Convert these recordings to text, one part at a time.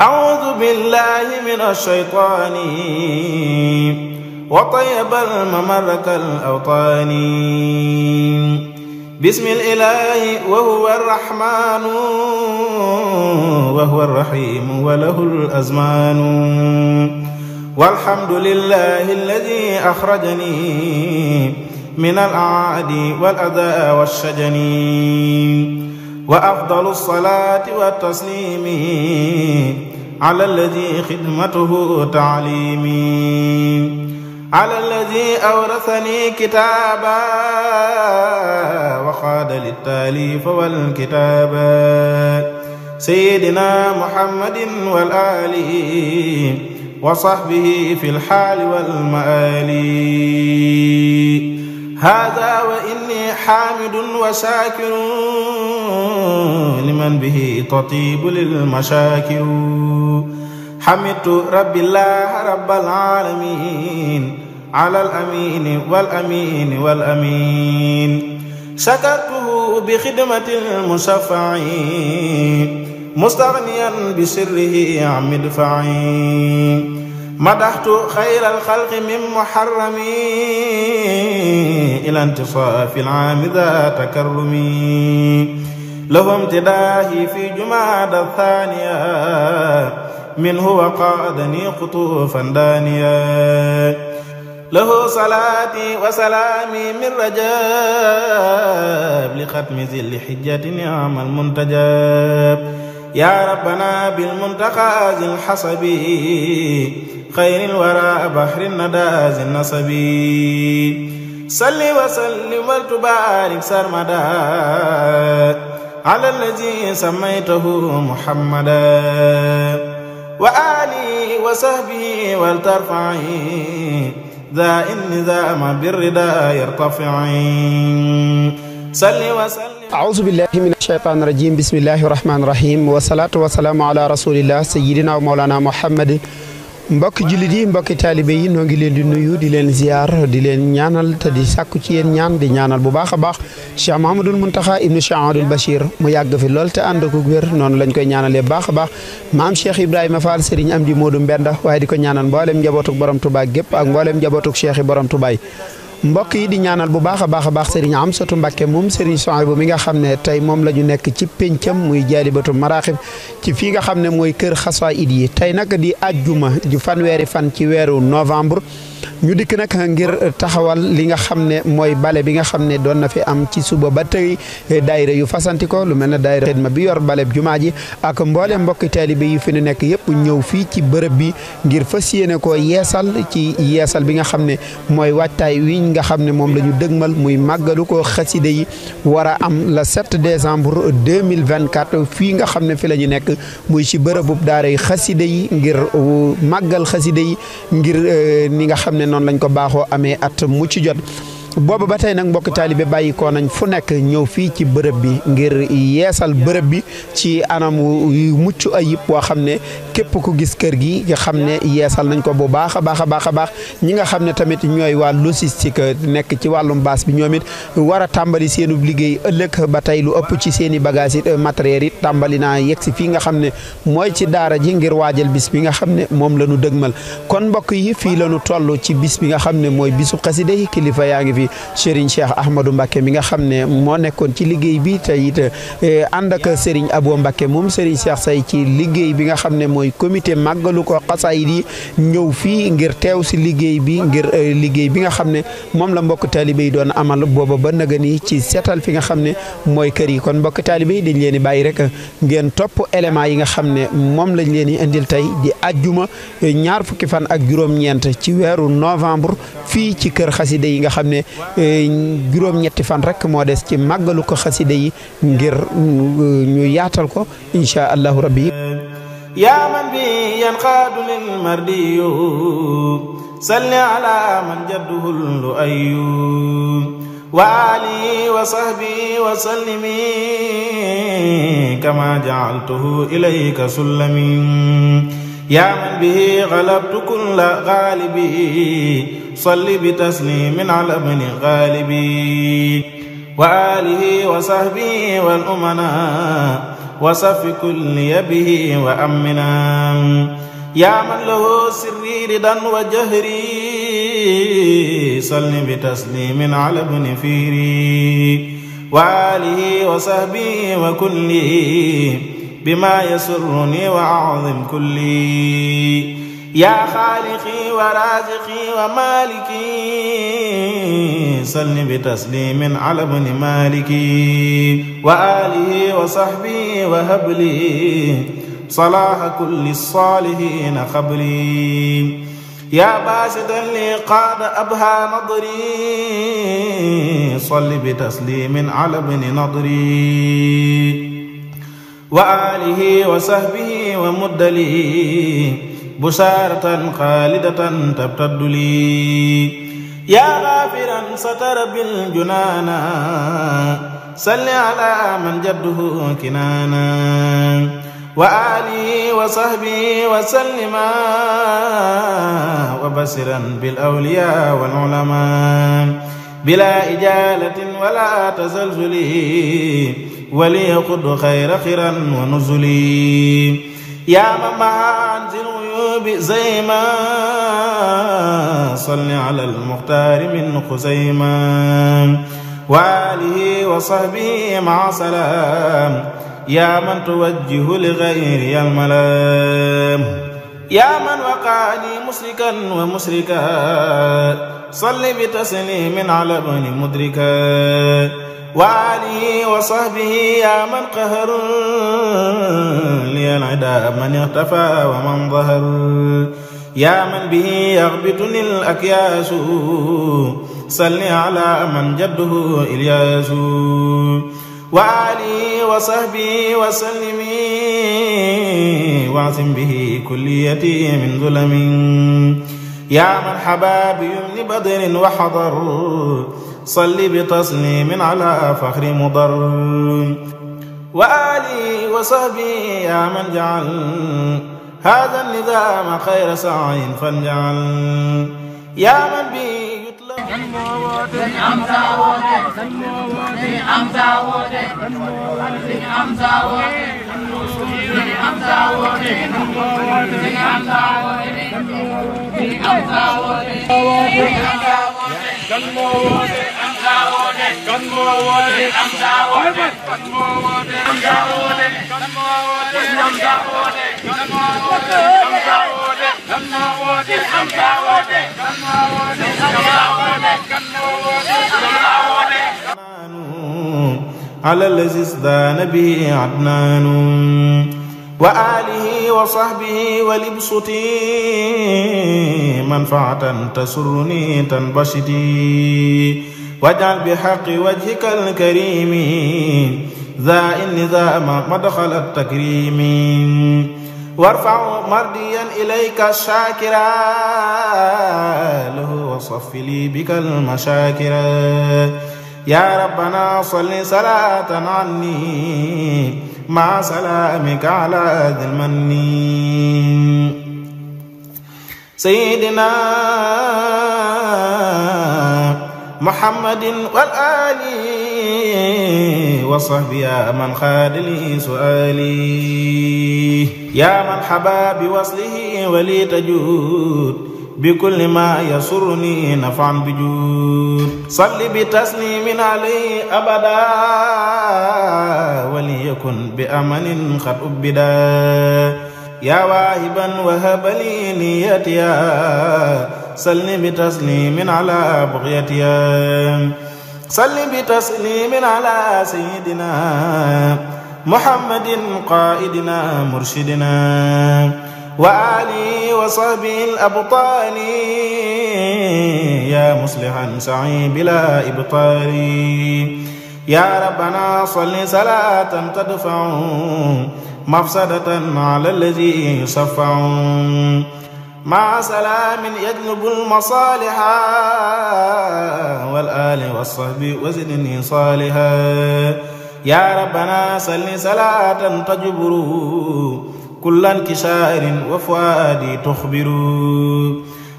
أعوذ بالله من الشيطان وطيب الممر كالأوطان بسم الإله وهو الرحمن وهو الرحيم وله الأزمان والحمد لله الذي أخرجني من الأعادي والأذى والشجن وأفضل الصلاة والتسليم على الذي خدمته تعليمي على الذي أورثني كتابا وقاد للتاليف والكتابا سيدنا محمد والآل وصحبه في الحال والمآل هذا وإني حامد وشاكر لمن به تطيب للمشاكر حمدت رب الله رب العالمين على الأمين والأمين والأمين شكرته بخدمة المشفع مستغنيا بسره عن مدفعي مدحت خير الخلق من محرمي إلى انتصاف العام ذا تكرمي له امتداحي في جماد الثانية منه وقادني قطوفا دانيا له صلاتي وسلامي من رجاب لختم ذي الحجة نعم المنتجاب يا ربنا بالمنتقى ذي الحصب خير الورى بحر الندى ذي النصب صل وسلم وتبارك سرمدا على الذي سميته محمدا وآله وصحبه ولترفعي ذا النظام بالردى يرتفعي صل وسلم أعوذ بالله من الشيطان الرجيم بسم الله الرحمن الرحيم والصلاة والسلام على رسول الله سيدنا ومولانا محمد mbokki jullit yi mbokki taalibe yi noo ngi leen di nuyu di leen ziar di leen ñaanal te di sàkku ci yéen ñaan di ñaanal bu baax a baax Cheikh Mahamadul Muntaxa ibnu Cheikh Amadul Bachir mu yàgg fi lool te ànd ko wér noonu lañ koy ñaanalee baax a baax maam Cheikh Ibrahima Fall Serigne Amdi Modou Mbenda waaye di ko ñaanal mboolem njabootuk borom Touba gépp ak mboolem njabootuk Cheikh yi borom Touba yi mbokk yi di ñaanal bu baax a baax Serigne Amsatu Mbakke moom Serigne Souhaïbou mi nga xam ne tey moom la ñu nekk ci péncam muy jaalibatu maraaxib ci fii nga xam ne mooy kër xasaayid yi tey nag di àjjuma di fanweeri fan ci weeru novembre ñu dikk nag ngir taxawal li nga xam ne mooy bale bi nga xam ne doon na fi am ci suba ba tey daayira yu fasanti ko lu mel ne daayira xidma bi yor baleb jumaa ji ak mboolem mbokki taalibe yi fi nu nekk yëpp ñëw fii ci bërëb bi ngir fas yéene ko yeesal ci yeesal bi nga xam ne mooy waajtaay wi nga xam ne moom la ñu dëgmal muy màggalu ko xaside yi war a am le 7 décembre 2024 fii nga xam ne fi la ñu nekk muy ci bërëbub daara yi xaside yi ngir màggal xaside yi ngir ni nga xam ne noonu lañ ko baaxoo amee at mu ci jot booba ba tey nag mbokk taalibe bàyyi ko nañ fu nekk ñëw fii ci bërëb bi ngir yeesal bërëb bi ci anam yu mucc ayib boo xam ne képp ku gis kër gi nga xam ne yeesal nañ ko bu baax a baax ñi nga xam ne tamit ñooy waa logistique nekk ci wàllum baas bi ñoom it war a tàmbali seenub liggéey ëllëg ba tey lu ëpp ci seen i bagage yi matériel yi tàmbali naa yegg si fii nga xam ne mooy ci daara ji ngir waajal bis bi nga xam ne moom la ñu dëgmal kon mbokk yi fii la ñu toll ci bis bi nga xam ne mooy bisu xasida yi kilifa yaa ngi fi Serigne Cheikh Ahmadou Mbacké mi nga xam ne moo nekkoon ci liggéey bi te it ànd ak Serigne Abo Mbacké moom Serigne Cheikh Say ci liggéey bi nga xam ne mooy comité màggalu ko xasaayid yi ñëw fii ngir teew si liggéey bi ngir liggéey bi nga xam ne moom la mbokk taalibe yi doon amal booba ba naga ni ci seetal fi nga xam ne mooy kër yi kon mbokk taalibe yi dañ leen di bàyyi rek ngeen topp éléments yi nga xam ne moom lañ leen di indil tey di ajjuma ñaar fukki fan ak juróom-ñeent ci weeru novembre fii ci kër xaside yi nga xam ne juróom-ñetti fan rek moo des ci màggalu ko xaside yi ngir ñu yaatal ko insha allahu rabbi yaa man bi yanqaadu lil mardiyu salli ala man jadduhu lu ayyu wa alihi wa sahbihi wa sallimi kama ja'altuhu ilayka sullami yaa man bihi ghalabtu kulla ghalibi salli bi taslimin ala bani ghalibi wa alihi wa sahbihi wal umana وصف كل به وأمنا يا من له سري رضا وجهري صل بتسليم على ابن فيري وآله وصحبه وكله بما يسرني وأعظم كلي يا خالقي ورازقي ومالكي صل بتسليم على ابن مالكي وآله وصحبه وهب لي صلاح كل الصالحين قبلي يا باسطا لي قاد أبهى نظري صل بتسليم على ابن نضري وآله وصحبه ومد لي بشارة خالدة تبتد لي يا غافرا ستر بالجنانا صل على من جده كنانا وآله وصحبه وسلم وبصرا بالأولياء والعلماء بلا إجالة ولا تزلزل وليقض خير خيرا ونزلي يا من مع أنزل الغيوب زيما صل على المختار من خزيما وآله وصحبه مع سلام يا من توجه لغير الملام يا من وقعني مسركا ومسركا صل بتسليم على ابن مدركا وآله وصحبه يا من قهر لي العدا من اختفى ومن ظهر يا من به يغبطني الأكياس صل على من جده إلياس وآله وصحبه وسلم واعصم به كليتي من ظلم يا من حبا بيمن بدر وحضر صل بتسليم على فخر مضر وآله وصحبه يا من جعل هذا النظام خير سعي فانجعل يا من به على الذي ازدان به عدنان وآله وصحبه ولبسطي منفعة تسرني تنبسطي واجعل بحق وجهك الكريم ذا النظام مدخل التكريم وارفع مرضيا إليك الشاكرا له وصف لي بك المشاكرا يا ربنا صل صلاة عني مع سلامك على ذي المن سيدنا محمد والآل وصحبه يا من خاد لي سؤالي يا من حبا بوصله ولي تجود بكل ما يسرني نفعا بجود صل بتسليم عليه أبدا وليكن بأمن قد أبدا يا واهبا وهب لي نيتيا صل بتسليم على بغيتيا صل بتسليم على سيدنا محمد قائدنا مرشدنا وآله وصحبه الأبطال يا مصلحا سعي بلا إبطال يا ربنا صل صلاة تدفع مفسدة على الذي يصفع مع سلام يجلب المصالح والآل والصحب وزدني صالحا يا ربنا صل صلاة تجبر كل انكسار وفؤادي تخبر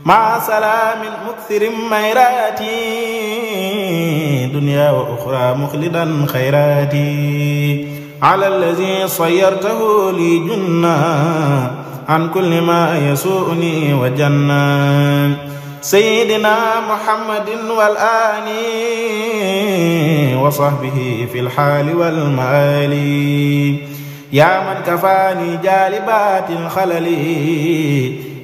مع سلام مكثر ميراتي دنيا وأخرى مخلدا خيراتي على الذي صيرته لي جنة عن كل ما يسوءني وجنة سيدنا محمد والآل وصحبه في الحال والمآل يا من كفاني جالبات الخلل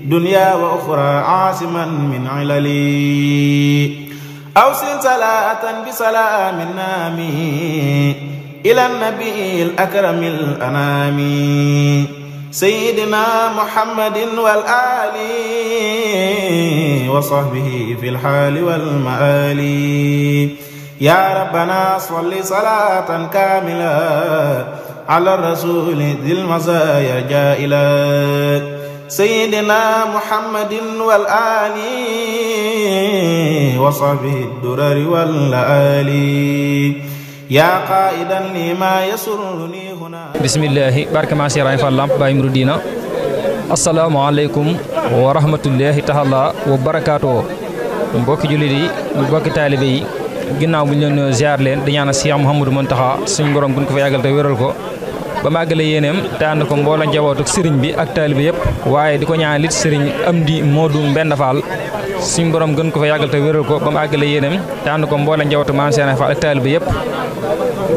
دنيا وأخرى عاصما من عللي أوصل صلاة بسلام نامي إلى النبي الأكرم الأنام سيدنا محمد والآل وصحبه في الحال والمآل يا ربنا صل صلاة كاملة على الرسول ذي المزايا جائلة سيدنا محمد والآل وصحبه الدرر والآل يا قائدا لما يسرني هنا بسم الله بارك ما سيراي فالله باي مرودينا السلام عليكم ورحمة الله تعالى وبركاته mbokki jullit yi mbokki taalibe yi ginnaaw bu ñu leen ziar leen di ñaanal Cheikh Mouhamadou Mountakha suñu borom buñ ko fa yàggal te wéral ko ba màggale yéeneem te ànd ko mbooloo njabootu sëriñ bi ak taalibe yëpp waaye di ko ñaanal it sëriñ Amdi Modou Mbenda Fall suñu borom gën ko fa yàggal te wéral ko ba màggale yéeneem te ànd ko mbooloo njabootu Maam Cheikh Fall ak taalibe yëpp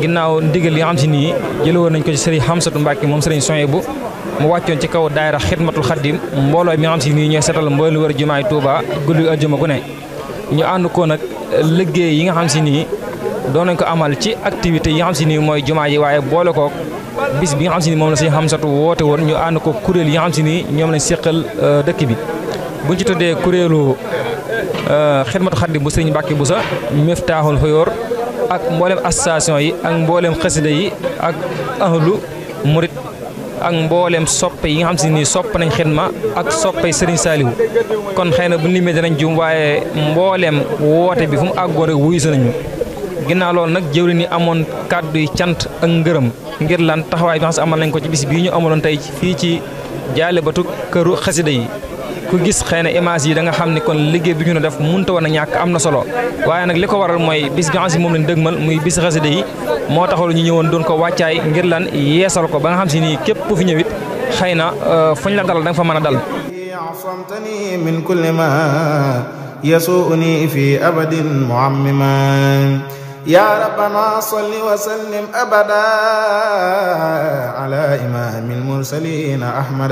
ginnaaw ndigal li nga xam si nii jëlewoon nañ ko ci sëriñ Hamsatu Mbàkke moom sëriñ Soyebu mu wàccoon ci kaw daayira Xidmatul Xaddim mbooloo mi nga xam si nii ñooy setal mbooloo wër jumaay Touba guddi aljuma gu ne ñu ànd ko nag liggéey yi nga xam si nii doon nañ ko amal ci activité yi nga xam si nii mooy jumaa yi waaye boole kook bis bi nga xam si nii moom la sëriñ Hamsatu woote woon ñu ànd ko kuréel yi nga xam si nii ñoom lañ séqal dëkk bi buñ ci tuddee kuréelu Xidmatul Xaddim bu sëriñ Mbàkke Buso Miftaaxul Xuyoor ak mboolem association yi ak mboolem xasida yi ak ahlu murit ak mboolem soppe yi nga xam si ni sopp nañ xidma ak soppay Serigne Saliou kon xëy na bu limee danañ jum waaye mboolem woote bi fu mu àggoon rek wuyu si nañu ginnaaw loolu nag jëwri ni amoon kàddu yi cant ak ngërëm ngir lan taxawaay bi nga xam si amal nañ ko ci bis bii ñu amaloon tey fii ci jaalibatu këru xasida yi ku gis xëy na image yi da nga xam ni kon liggéey bi ñu def mënut a woon a ñàkk am na solo waaye nag li ko waral mooy bis bi nga xam si moom lañ dëgmal muy bis xasida yi moo taxawal ñu ñëwoon doon ko wàccaay ngir lan yeesal ko ba nga xam si nii képp ku fi ñëwit xëy na fuñ la dalal da nga fa mën a dal عصمتني من كل ما يسوءني في أبد معمما يا ربنا صل وسلم أبدا على إمام المرسلين أحمد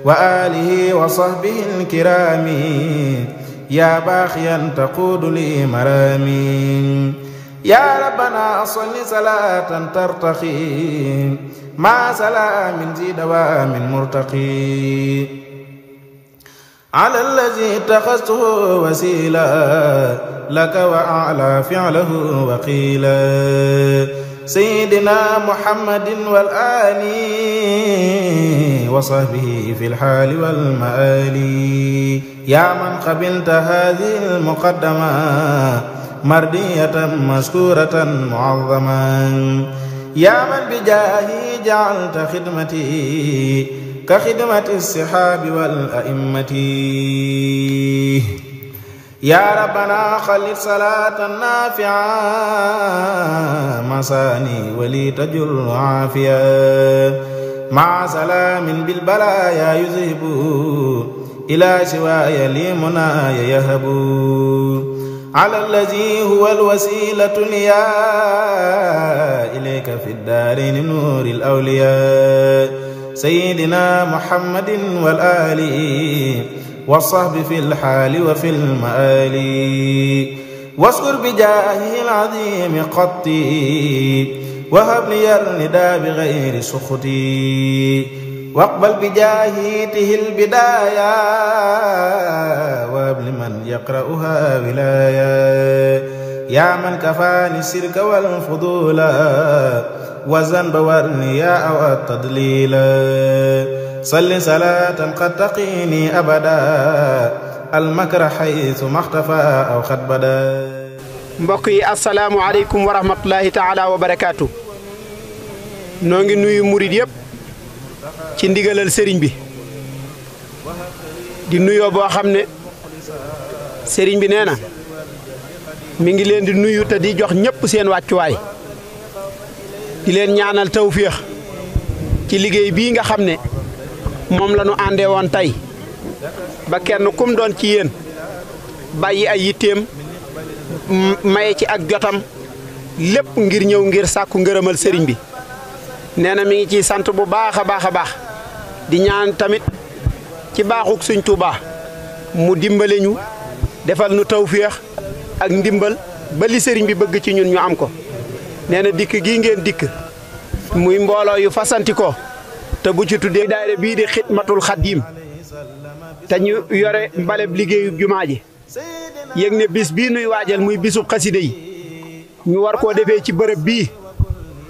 وآله وصحبه الكرام يا باخيا تقود لي مرامي يا ربنا صل صلاة ترتقي مع سلام ذي دوام مرتقي على الذي اتخذته وسيلا لك وأعلى فعله وقيلا سيدنا محمد والآل وصحبه في الحال والمآل يا من قبلت هذه المقدمة مردية مذكورة معظما يا من بجاهي جعلت خدمتي كخدمة السحاب والأئمة يا ربنا خلد صلاة نافعة مساني ولي تجر عافية مع سلام بالبلايا يذهب إلى سواي لي منايا يهب على الذي هو الوسيلة ليا إليك في الدارين نور الأولياء سيدنا محمد والآل والصحب في الحال وفي المآل واذكر بجاهه العظيم قطي وهب لي الندى بغير سخطي واقبل بجاهيته البداية وهب لمن يقرأها ولاية يا من كفاني الشرك والفضول والذنب والرياء والتضليل صل صلاة قد تقيني أبدا المكر حيث ما اختفى أو قد بدا mbokk yi assalaamu aleykum wa rahmatullahi taala wa barakaatu noo ngi nuyu murid yëpp ci ndigalal sëriñ bi di nuyoo boo xam ne sëriñ bi nee na mi ngi leen di nuyu te di jox ñëpp seen wàccuwaay di leen ñaanal tawféex ci liggéey bii nga xam ne moom la ñu àndee woon tey ba kenn kum doon ci yéen bàyyi ay yitteem maye ci ak jotam lépp ngir ñëw ngir sàkku ngërëmal sëriñ bi nee na mi ngi ciy sant bu baax a baax a baax di ñaan tamit ci baaxuk Sëñ Tuubaa mu dimbale ñu defal nu tawféex ak ndimbal ba li sëriñ bi bëgg ci ñun ñu am ko nee na dikk gii ngeen dikk muy mbooloo yu fasanti ko te bu ci tuddee daayira bii di Xidmatul Xadiim te ñu yore mbaleb liggéeyu jumaa ji yëg ne bis bii nuy waajal muy bisub xaside yi ñu war koo defee ci bërëb bii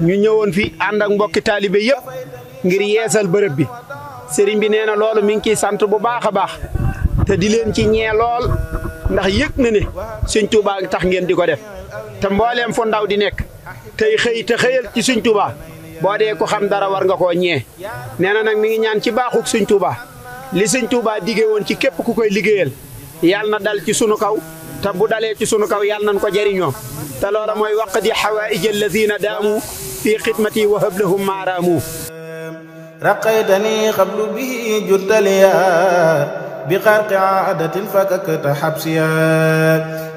ñu ñëwoon fi ànd ak mbokki taalibe yëpp ngir yeesal bërëb bi sëriñ bi nee na loolu mi ngi ciy sant bu baax a baax te di leen ci ñee lool ndax yëg na ne Sëñ Tuubaa tax ngeen di ko def te mbooleem fu ndaw di nekk tey xëy te xëyal ci Sëñ Tuubaa boo dee ko xam dara war nga koo ñee nee na nag mi ngi ñaan ci baaxuk Sëñ Tuubaa li Sëñ Tuubaa diggee woon ci képp ku koy liggéeyal yàlla na dal ci sunu kaw te bu dalee ci sunu kaw yàlla nañ ko jariñoo te loola mooy waqdi xawaa'ij allazina daamu fi xidmati wa hab lahum maaraamu raqaytani qablu bihi juttaliya bi xarqi aadatin fakakta xabsiya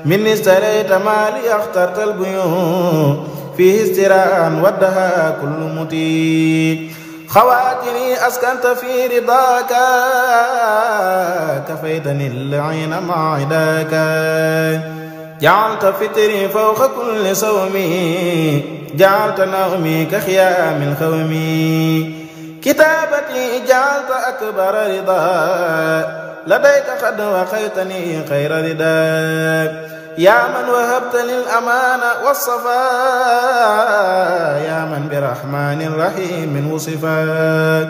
min istarayta maali axtartal buyu fihi istiraan waddaha kullu muti xawaatiri askanta fi ridaaka kafaytani al-ayna ma'idaaka ja'alta fitri fawqa kulli sawmi ja'alta nawmi ka xiyaamil xawmi kitaabati ja'alta akbara ridaa ladayka qad waqaytani xayra ridaa yaa man wahabtani al-amaana was-safaa yaa man bi-rahmaanin rahiimin wusifaa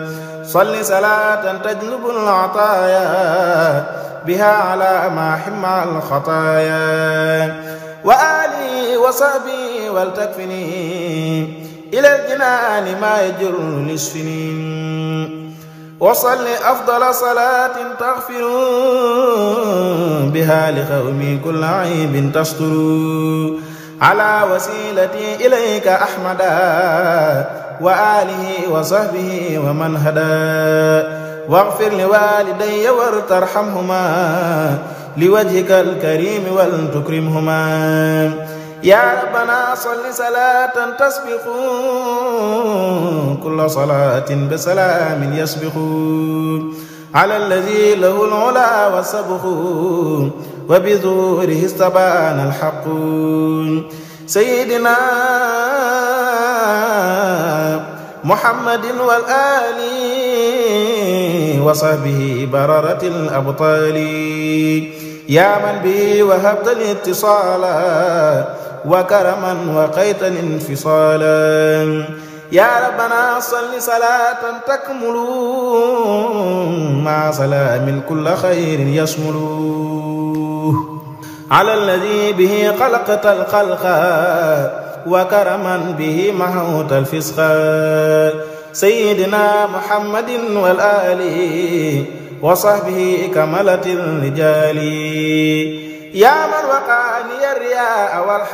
salli salaatan tajlubu al-ataayaa bihaa alaa maahin ma'al xataayaa wa aalihi wa sahbihi wal takfinii ilal jinaani maa yajurru lisfiniin wa salli afdala salaatin taghfiru bihaa li qawmi kulla aybin tasturu alaa wasiilati ilayka ahmada wa aalihi wa sahbihi wa man hadaa waghfir li waalidayya warhamhumaa liwajhika al-kariim wal tukrimhumaa yaa rabbanaa salli salaatan tasbiqu kulla salaatin bi salaamin yasbiqu ala allazii lahu al-ulaa was-sabqu wa bi zuhurihi istabaana al-haqqu sayyidinaa muhammadin wal aali wa sahbihi bararatil abtaali yaa man bihi wahabta al-ittisaala wa karaman wa qaytan infisaala yaa rabbanaa salli salaatan takmulu maa salaamin kulla xayrin yasmulu ala allazii bihi xalaqta al-xalqa wa karaman bihi mahawta al-fisqa sayyidinaa muhammadin wal aali wa sahbihi kamalatil rijaali yaa man waqaani ar-riyaa wal